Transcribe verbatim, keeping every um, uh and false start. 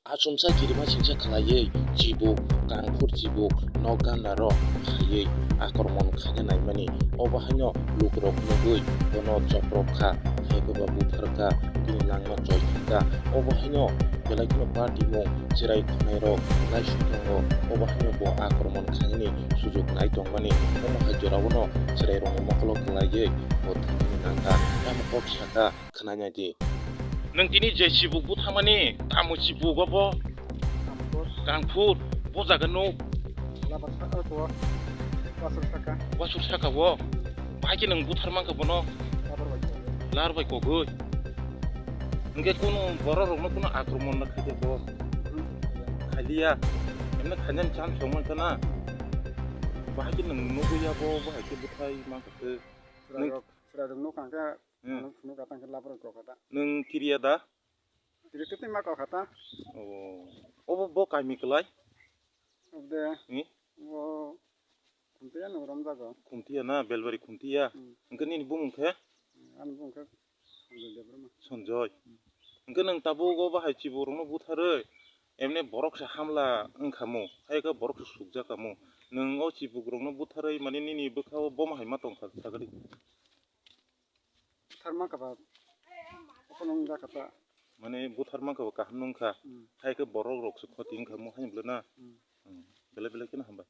Achomsa kirima singsa khlaiwi chibuk, kangphur chibuk, nok ganda rok khaiwi akromon khaina naimani. Obo haino lukurok nugwi bono choprok kha, hai khe ba buthar kha, bini langma choi thang kha. Obo haino belai kheno party mung chwrai khonai rok naisuk tongo. Obo haino bo akromon khainani sujuk nai tongmani. Omo hai jorao no chwrai rokni mokolo kwlaiwi bo thangwi nang kha. Tamo kok sa kha. Khwnai nai di. Nwng tini je chibuk buthamani, tamo chibuk obo? Kangphur. Kangphur, bo jaga nuk? Labar saka o. Wasur saka. Wasur saka o? Bahai khe nwng buthar mankha bono? Labar bai kogwi. Lar bai kogwi. Hwnkhe kunu borok rokno kunu akromon na khaide bo? Hmm. Khaliya. Emne khainani chance tong mankha na? Bahai khe nwng nugwi ya bo, bahai khe buthai mankha khe. Chwrai rok, chwrai rok nuk kha khe. Hmm. Ano phunuk atang khe labroi kok kha ta. Nwng kiriya da? Kiriya tei ma kok kha ta. Oh. Obo bo kaimi kwlai? Obde. Hmm? Bo Khumtiya no rom jago. Khumtiya na, Belbari Khumtiya. Hmm. Hwnkhe nini bumung khe? Ani bumung khe Sanjoy Debbarma. Sanjoy. Hmm. Hwnkhe nwng tabuk obo hai chibuk rokno butharwi, emne borok se hamla wngkha mu, hai khe borok se sukjak kha mu. Nwng o chibuk rokno butharwi mani nini bwkha o bomo hai ma tong kha sagadi. Buthar mankha ba, okhorno wngjakha ta. Mane buthar mankha ba kaham nungkha. Hmm. Hai khe borok rok se khoti wngkha mo haino bwle na. Hmm. Hmm. Belai belai kheno hambai.